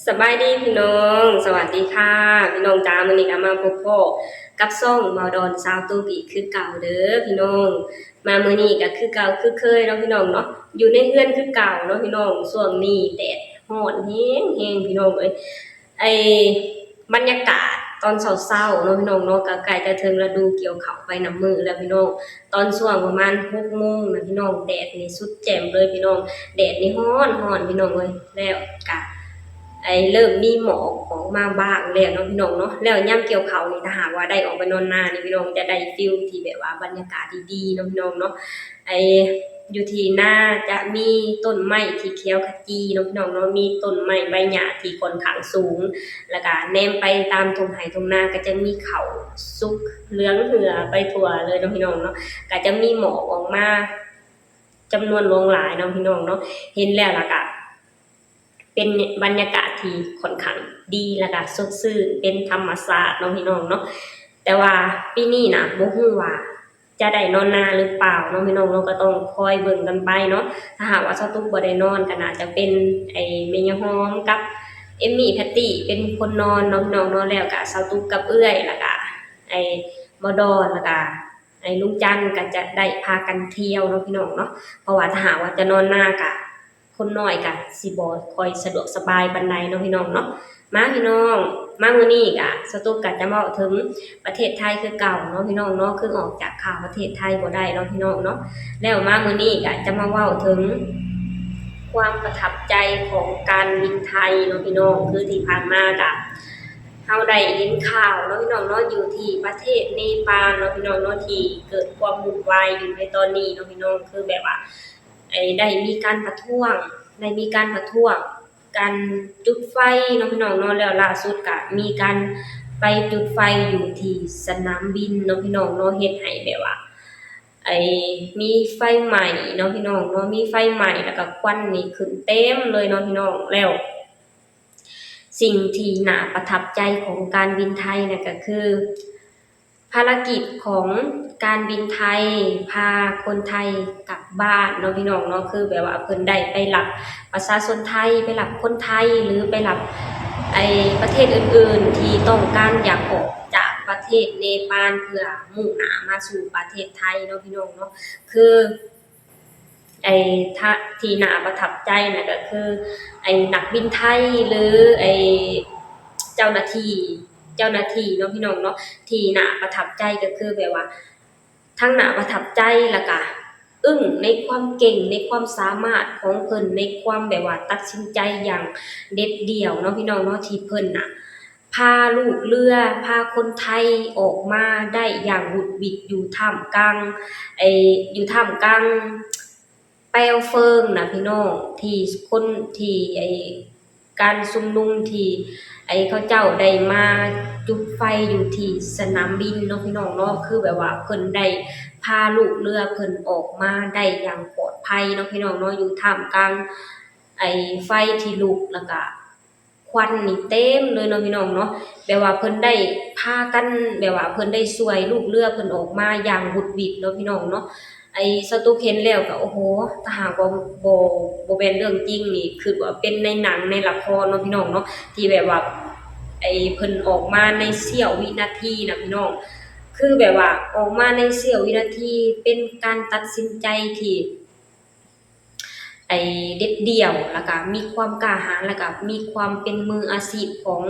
ສະບາຍດີພີ່ນ້ອງ ສະຫວັດດີຄ່ະພີ່ນ້ອງຈ້າ. ມື້ນີ້ກໍມາພົບພໍ້ກັບຊ່ອງເບົາດອນຊາວຕຸກອີກຄືເກົ່າເດີພີ່ນ້ອງ. ມາມື້ນີ້ກໍຄືເກົ່າຄືເຄີຍເນາະພີ່ນ້ອງເນາະ, ຢູ່ໃນເຮືອນຄືເກົ່າເນາະພີ່ນ້ອງ. ຊ່ວງນີ້ແດດຮ້ອນແຮງໆ ພີ່ນ້ອງເອີຍ. ໄອ້ບັນຍາກາດຕອນເຊົ້າໆເນາະພີ່ນ້ອງເນາະ ກໍໃກ້ຈະເຖິງລະດູກ່ຽວເຂົ້າໄປນຳມື້ແລ້ວພີ່ນ້ອງ. ຕອນຊ່ວງປະມານຫົກໂມງນະພີ່ນ້ອງ ແດດນີ້ສຸດແຈ່ມເລີຍພີ່ນ້ອງ. ແດດນີ້ຮ້ອນໆ ພີ່ນ້ອງເອີຍ. ແລ້ວກະໄອ້ເລີ່ມມີໝອກອອກມາບ້າງແລ້ວເນາະພີ່ນ້ອງເນາະ. ແລ້ວຍາມກ່ຽວເຂົ້ານີ້ ຖ້າຫາກວ່າໄດ້ອອກໄປນອນນານີ້ພີ່ນ້ອງ ຈະໄດ້ຟີລທີ່ແບບວ່າບັນຍາກາດດີໆເນາະພີ່ນ້ອງເນາະ. ໄອ້ຢູ່ທີ່ນາຈະມີຕົ້ນໄມ້ທີ່ຂຽວຂະຈີເນາະພີ່ນ້ອງເນາະ, ມີຕົ້ນໄມ້ໃບຫຍ້າທີ່ຂ້ອນຂ້າງສູງ ແລ້ວກະແນມໄປຕາມທົ່ງໄຮ່ທົ່ງນາ ກໍຈະມີເຂົ້າສຸກເຫຼືອງເຫືອໄປທົ່ວເລີຍເນາະພີ່ນ້ອງເນາະ. ກໍຈະມີໝອກອອກມາຈຳນວນຫຼວງຫຼາຍເນາະພີ່ນ້ອງເນາະ. ເຫັນແລ້ວລະກະ ເປັນບັນຍາກາດທີ່ຂ້ອນຂ້າງດີ ແລ້ວກະສົດຊື່ນ ເປັນທຳມະຊາດເນາະພີ່ນ້ອງເນາະ. ແຕ່ວ່າປີນີ້ນະ ບໍ່ຮູ້ວ່າຈະໄດ້ນອນນາຫຼືເປົ່າເນາະພີ່ນ້ອງເນາະ, ກໍຕ້ອງຄອຍເບິ່ງກັນໄປເນາະ. ຖ້າຫາກວ່າສາວຕຸກບໍ່ໄດ້ນອນ ກໍໜ້າຈະເປັນໄອ້ແມ່ຍາຍຫອມກັບເອມມີ້ ແພັດຕີ ເປັນຄົນນອນເນາະພີ່ນ້ອງເນາະ. ແລ້ວກະສາວຕຸກກັບເອື້ອຍ ແລ້ວກະໄອ້ເບົາດອນ ແລ້ວກະໄອ້ລຸງຈັນ ກໍຈະໄດ້ພາກັນທ່ຽວເນາະພີ່ນ້ອງເນາະ. ເພາະວ່າຖ້າຫາກວ່າຈະນອນນາ ກະ ຄົນນ້ອຍກະຊິບໍ່ຄ່ອຍສະດວກສະບາຍປານໃດເນາະພີ່ນ້ອງເນາະ. ມາພີ່ນ້ອງ ມາມື້ນີ້ກະສາວຕຸກກະຈະເວົ້າເຖິງປະເທດໄທຄືເກົ່າເນາະພີ່ນ້ອງເນາະ, ຄືອອກຈາກຂ່າວປະເທດໄທບໍ່ໄດ້ເນາະພີ່ນ້ອງເນາະ. ແລ້ວມາມື້ນີ້ກະຈະມາເວົ້າເຖິງຄວາມປະທັບໃຈຂອງການບິນໄທເນາະພີ່ນ້ອງ. ຄືທີ່ຜ່ານມາກະເຮົາໄດ້ເຫັນຂ່າວເນາະພີ່ນ້ອງເນາະ, ຢູ່ທີ່ປະເທດເນປານເນາະພີ່ນ້ອງເນາະ, ທີ່ເກີດຄວາມວຸ່ນວາຍຢູ່ໃນຕອນນີ້ເນາະພີ່ນ້ອງ. ຄືແບບວ່າ ໄດ້ມີການປະທ້ວງ ໄດ້ມີການປະທ້ວງ ການຈຸດໄຟເນາະພີ່ນ້ອງເນາະ. ແລ້ວລ່າສຸດກະມີການໄປຈຸດໄຟຢູ່ທີ່ສະໜາມບິນເນາະພີ່ນ້ອງເນາະ, ເຮັດໃຫ້ແບບວ່າ ໄອ້ ມີໄຟໄໝ້ເນາະພີ່ນ້ອງເນາະ, ມີໄຟໄໝ້ ແລ້ວກະຄວັນນີ້ຂຶ້ນເຕັມເລີຍເນາະພີ່ນ້ອງ. ແລ້ວ ສິ່ງທີ່ໜ້າປະທັບໃຈຂອງການບິນໄທນະ ກໍຄືພາລະກິດຂອງການບິນໄທ ພາຄົນໄທກັບບ້ານເນາະພີ່ນ້ອງເນາະ. ຄືແບບວ່າເພິ່ນໄດ້ໄປຮັບປະຊາຊົນໄທ ໄປຮັບຄົນໄທ ຫຼືໄປຮັບໄອ້ປະເທດອື່ນໆ ທີ່ຕ້ອງການຢາກອອກຈາກປະເທດເນປານ ເພື່ອມຸ່ງໜ້າມາສູ່ປະເທດໄທເນາະພີ່ນ້ອງເນາະ. ຄື ໄອ້ ທີ່ໜ້າປະທັບໃຈນະ ກໍຄືໄອ້ນັກບິນໄທ ຫຼືໄອ້ເຈົ້າໜ້າທີ່ ເຈົ້າໜ້າທີ່ເນາະພີ່ນ້ອງເນາະ. ທີ່ໜ້າປະທັບໃຈກໍຄືແບບວ່າ ທັງໜ້າປະທັບໃຈ ແລ້ວກະອຶ້ງໃນຄວາມເກັ່ງ ໃນຄວາມສາມາດຂອງເພິ່ນ ໃນຄວາມແບບວ່າຕັດສິນໃຈຢ່າງເດັດດ່ຽວເນາະພີ່ນ້ອງເນາະ, ທີ່ເພິ່ນນະ ພາລູກເຮືອ ພາຄົນໄທອອກມາໄດ້ຢ່າງຫວຸດຫວິດ ຢູ່ທ່າມກາງ ໄອ້ ຢູ່ທ່າມກາງເປວເຟີງນະພີ່ນ້ອງ, ທີ່ຄົນ ທີ່ໄອ້ການຊຸມນຸມ ທີ່ໄອ້ເຂົາເຈົ້າໄດ້ມາຈຸດໄຟຢູ່ທີ່ສະໜາມບິນເນາະພີ່ນ້ອງເນາະ. ຄືແບບວ່າເພິ່ນໄດ້ພາລູກເຮືອເພິ່ນອອກມາໄດ້ຢ່າງປອດໄພເນາະພີ່ນ້ອງເນາະ, ຢູ່ທ່າມກາງໄອ້ໄຟທີ່ລຸກ ແລ້ວກະ ຄວັນນີ້ເຕັມເລີຍເນາະພີ່ນ້ອງເນາະ. ແບບວ່າເພິ່ນໄດ້ພາກັນ ແບບວ່າເພິ່ນໄດ້ຊ່ວຍລູກເຮືອເພິ່ນອອກມາຢ່າງຫວຸດຫວິດເນາະພີ່ນ້ອງເນາະ. ໄອ້ສາວຕຸກເຫັນແລ້ວກໍ ໂອ້ໂຫ ຖ້າຫາກວ່າບໍ່ ບໍ່ແມ່ນເລື່ອງຈິງນີ້ ຄິດວ່າເປັນໃນໜັງໃນລະຄອນເນາະພີ່ນ້ອງເນາະ, ທີ່ແບບວ່າໄອ້ເພິ່ນອອກມາໃນສ່ຽວວິນາທີນະພີ່ນ້ອງ. ຄືແບບວ່າອອກມາໃນສ່ຽວວິນາທີ ເປັນການຕັດສິນໃຈທີ່ ໄອ້ເດັດດ່ຽວ ແລ້ວກະມີຄວາມກ້າຫານ ແລ້ວກະມີຄວາມເປັນມືອາຊີບຂອງ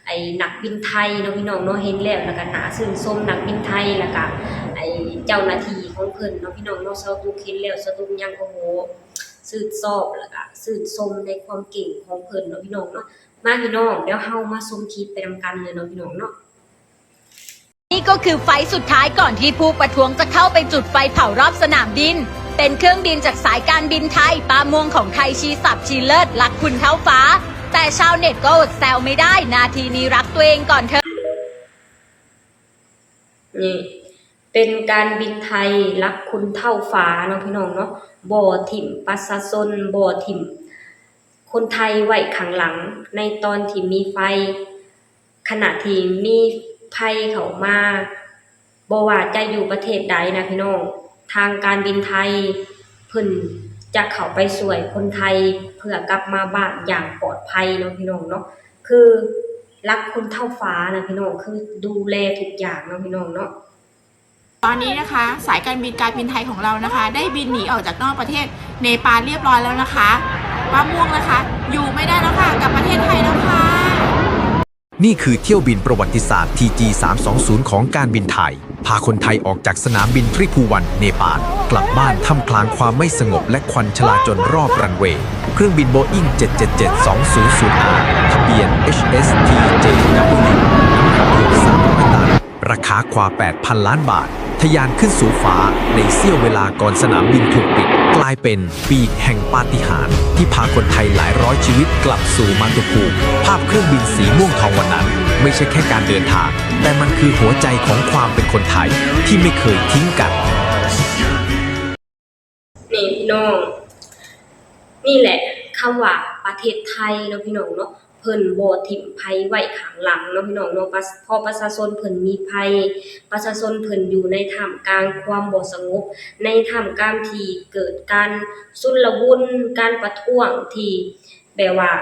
ໄອ້ນັກບິນໄທເນາະພີ່ນ້ອງເນາະ. ເຫັນແລ້ວ ແລ້ວກະໜ້າຊື່ນຊົມນັກບິນໄທ ແລ້ວກະໄອ້ເຈົ້າໜ້າທີ່ຂອງເພິ່ນເນາະພີ່ນ້ອງເນາະ. ສາວຕຸກເຫັນແລ້ວ ສາວຕຸກຍັງ ໂອ້ໂຫ ຊື່ນຊອບ ແລ້ວກະຊື່ນຊົມໃນຄວາມເກັ່ງຂອງເພິ່ນເນາະພີ່ນ້ອງເນາະ. ມາພີ່ນ້ອງ ດຽວເຮົາມາຊົມຄລິບໄປນຳກັນເລີຍເນາະພີ່ນ້ອງເນາະ. นี่ก็คือไฟล์สุดท้ายก่อนที่ผู้ประท้วงจะเข้าไปจุดไฟเผารอบสนามบิน เป็นเครื่องบินจากสายการบินไทย ป้าม่วงของไทย ชีสับชีเลิศ รักคุณเท่าฟ้า แต่ชาวเน็ตก็อดแซวไม่ได้ นาทีนี้รักตัวเองก่อนเถอะ ນີ້ ເປັນການບິນໄທ ລັກຄຸນເທົ່າຟ້າເນາະ ພີ່ນ້ອງເນາະ, ບໍ່ຖິ້ມປະຊາຊົນ ບໍ່ຖິ້ມຄົນໄທໄວ້ຂ້າງຫຼັງ ໃນຕອນທີ່ມີໄຟ. ຂະນະທີ່ມີໄພເຂົ້າມາ ບໍ່ວ່າຈະຢູ່ປະເທດໃດນະພີ່ນ້ອງ, ທາງການບິນໄທເພິ່ນ ຈະເຂົ້າໄປຊ່ວຍຄົນໄທເພື່ອກັບມາບ້ານຢ່າງປອດໄພເນາະພີ່ນ້ອງເນາະ. ຄືຫຼັກຄົນເຖົ້າຟ້ານະພີ່ນ້ອງ ຄືດູແລທຸກຢ່າງເນາະພີ່ນ້ອງເນາະ. ตอนนี้นะคะ สายการบินการบินไทยของเรานะคะ ได้บินหนีออกจากนอกประเทศเนปาลเรียบร้อยแล้วนะคะ มะม่วงนะคะ อยู่ไม่ได้แล้วค่ะ กลับประเทศไทยแล้วค่ะ นี่คือเที่ยวบินประวัติศาสตร์ ที จี สามสองศูนย์ ของการบินไทย พาคนไทยออกจากสนามบินทริภูวัน เนปาล กลับบ้านท่ามกลางความไม่สงบและควันชลาจลรอบรันเวย์ เครื่องบินโบอิ้ง เจ็ดเจ็ดเจ็ด สองศูนย์ศูนย์ อาร์ ทะเบียน เอช เอส ที เจ ดับเบิลยู น้ำหนักเพียง สามร้อย ตัน ราคากว่า แปดพัน ล้านบาท ทะยานขึ้นสู่ฟ้าในเสี้ยวเวลาก่อนสนามบินถูกปิด กลายเป็นปีกแห่งปาฏิหาริย์ที่พาคนไทยหลายร้อยชีวิตกลับสู่มาตุภูมิ ภาพเครื่องบินสีม่วงทองวันนั้น ไม่ใช่แค่การเดินทาง แต่มันคือหัวใจของความเป็นคนไทยที่ไม่เคยทิ้งกัน ນີ້ພີ່ນ້ອງ ນີ້ແຫຼະຄຳວ່າປະເທດໄທເນາະພີ່ນ້ອງເນາະ ເພິ່ນບໍ່ຖິ້ມໃຜໄວ້ຂ້າງຫຼັງເນາະພີ່ນ້ອງເນາະ. ເພາະປະຊາຊົນເພິ່ນມີໄພ ປະຊາຊົນເພິ່ນຢູ່ໃນທ່າມກາງຄວາມບໍ່ສະຫງົບ ໃນທ່າມກາງທີ່ເກີດການຊຸນລະວຸນ ການປະທ້ວງທີ່ແບບວ່າ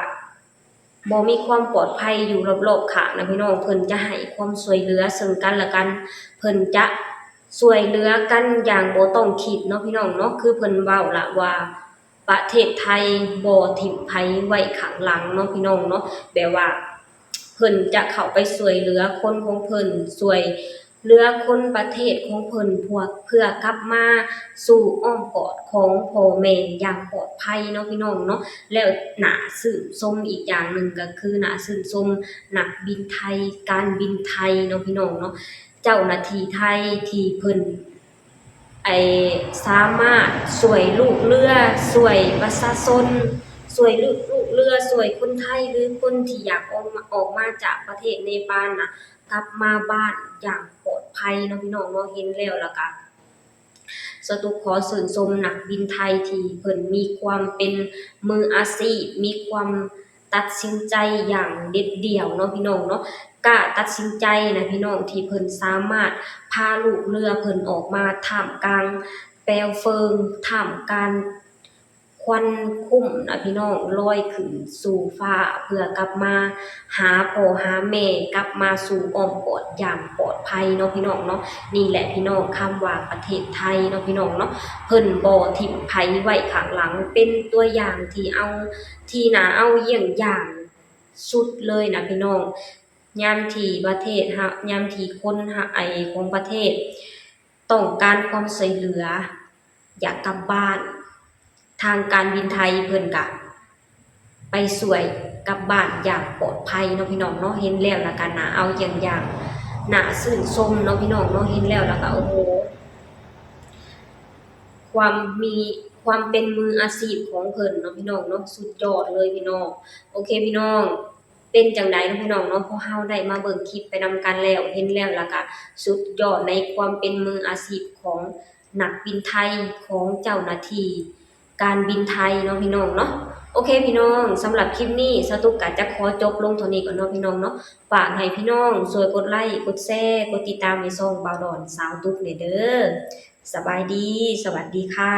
ບໍ່ມີຄວາມປອດໄພຢູ່ລອບໆຂ້າງນະພີ່ນ້ອງ. ເພິ່ນຈະໃຫ້ຄວາມຊ່ວຍເຫຼືອເຊິ່ງກັນແລະກັນ ເພິ່ນຈະຊ່ວຍເຫຼືອກັນຢ່າງບໍ່ຕ້ອງຄິດເນາະພີ່ນ້ອງເນາະ. ຄືເພິ່ນເວົ້າລະວ່າ ປະເທດໄທບໍ່ຖິ້ມໃຜໄວ້ຂ້າງຫຼັງເນາະພີ່ນ້ອງເນາະ ແບບວ່າເພິ່ນຈະເຂົ້າໄປຊ່ວຍເຫຼືອຄົນຂອງເພິ່ນ ຊ່ວຍເຫຼືອຄົນປະເທດຂອງເພິ່ນ ເພື່ອກັບມາສູ່ອ້ອມກອດຂອງພໍ່ແມ່ຢ່າງປອດໄພເນາະພີ່ນ້ອງເນາະ. ແລ້ວໜ້າຊື່ນຊົມອີກຢ່າງໜຶ່ງກໍຄືໜ້າຊື່ນຊົມນັກບິນໄທ ການບິນໄທເນາະພີ່ນ້ອງເນາະ ເຈົ້າໜ້າທີ່ໄທທີ່ເພິ່ນ ໄອ້ ສາມາດຊ່ວຍລູກເຮືອ ຊ່ວຍປະຊາຊົນ ຊ່ວຍລູກເຮືອ ຊ່ວຍຄົນໄທ ຫຼື ຄົນທີ່ຢາກອອກມາ ອອກມາຈາກປະເທດເນປານນະ ກັບມາບ້ານຢ່າງປອດໄພເນາະພີ່ນ້ອງເນາະ. ເຫັນແລ້ວລະກະ ສະຕຸກຂໍຊື່ນຊົມນັກບິນໄທທີ່ເພິ່ນມີຄວາມເປັນມືອາຊີບ ມີຄວາມ ຕັດສິນໃຈຢ່າງເດັດດ່ຽວເນາະພີ່ນ້ອງເນາະ ກ້າຕັດສິນໃຈນະພີ່ນ້ອງ ທີ່ເພິ່ນສາມາດພາລູກເຮືອເພິ່ນອອກມາທ່າມກາງເປວເຟີງ ທ່າມກາງຄວັນຄຸ້ມນະພີ່ນ້ອງ ລອຍຂຶ້ນສູ່ຟ້າ ເພື່ອກັບມາຫາພໍ່ຫາແມ່ ກັບມາສູ່ອ້ອມກອດຢ່າງປອດໄພເນາະພີ່ນ້ອງເນາະ. ນີ້ແຫຼະພີ່ນ້ອງ ຄຳວ່າປະເທດໄທເນາະພີ່ນ້ອງເນາະ ເພິ່ນບໍ່ຖິ້ມໃຜໄວ້ຂ້າງຫຼັງ ເປັນຕົວຢ່າງທີ່ເອົາ ທີ່ໜ້າເອົາຢ້ຽງຢ່າງສຸດເລີຍນະພີ່ນ້ອງ. ຍາມທີ່ປະເທດ ຍາມທີ່ຄົນໄອຂອງປະເທດຕ້ອງການຄວາມຊ່ວຍເຫຼືອ ຢາກກັບບ້ານ ທາງການບິນໄທເພິ່ນກະໄປຊ່ວຍກັບບ້ານຢ່າງປອດໄພເນາະພີ່ນ້ອງເນາະ. ເຫັນແລ້ວລະກະໜ້າເອົາຢ້ຽງຢ່າງ ໜ້າຊື່ນຊົມເນາະພີ່ນ້ອງເນາະ. ເຫັນແລ້ວລະກະ ໂອ້ໂຫ ຄວາມມີ ຄວາມເປັນມືອາຊີບຂອງເພິ່ນເນາະພີ່ນ້ອງເນາະ ສຸດຍອດເລີຍພີ່ນ້ອງ. ໂອເຄພີ່ນ້ອງ ເປັນຈັ່ງໃດເນາະພີ່ນ້ອງເນາະ ພວກເຮົາໄດ້ມາເບິ່ງຄລິບໄປນຳກັນແລ້ວ ເຫັນແລ້ວລະກະສຸດຍອດໃນຄວາມເປັນມືອາຊີບຂອງນັກບິນໄທ ຂອງເຈົ້າໜ້າທີ່ການບິນໄທເນາະພີ່ນ້ອງເນາະ. ໂອເຄພີ່ນ້ອງ ສຳລັບຄລິບນີ້ ສະຕຸກກະຈະຂໍຈົບລົງເທົ່ານີ້ກ່ອນເນາະພີ່ນ້ອງເນາະ. ຝາກໃຫ້ພີ່ນ້ອງຊ່ວຍກົດໄລ ກົດແຊ ກົດຕິດຕາມໃຫ້ຊ່ອງບ່າວດອນສາວຕຸກແດ່ເດີ້. ສະບາຍດີ ສະຫວັດດີຄ່ະ.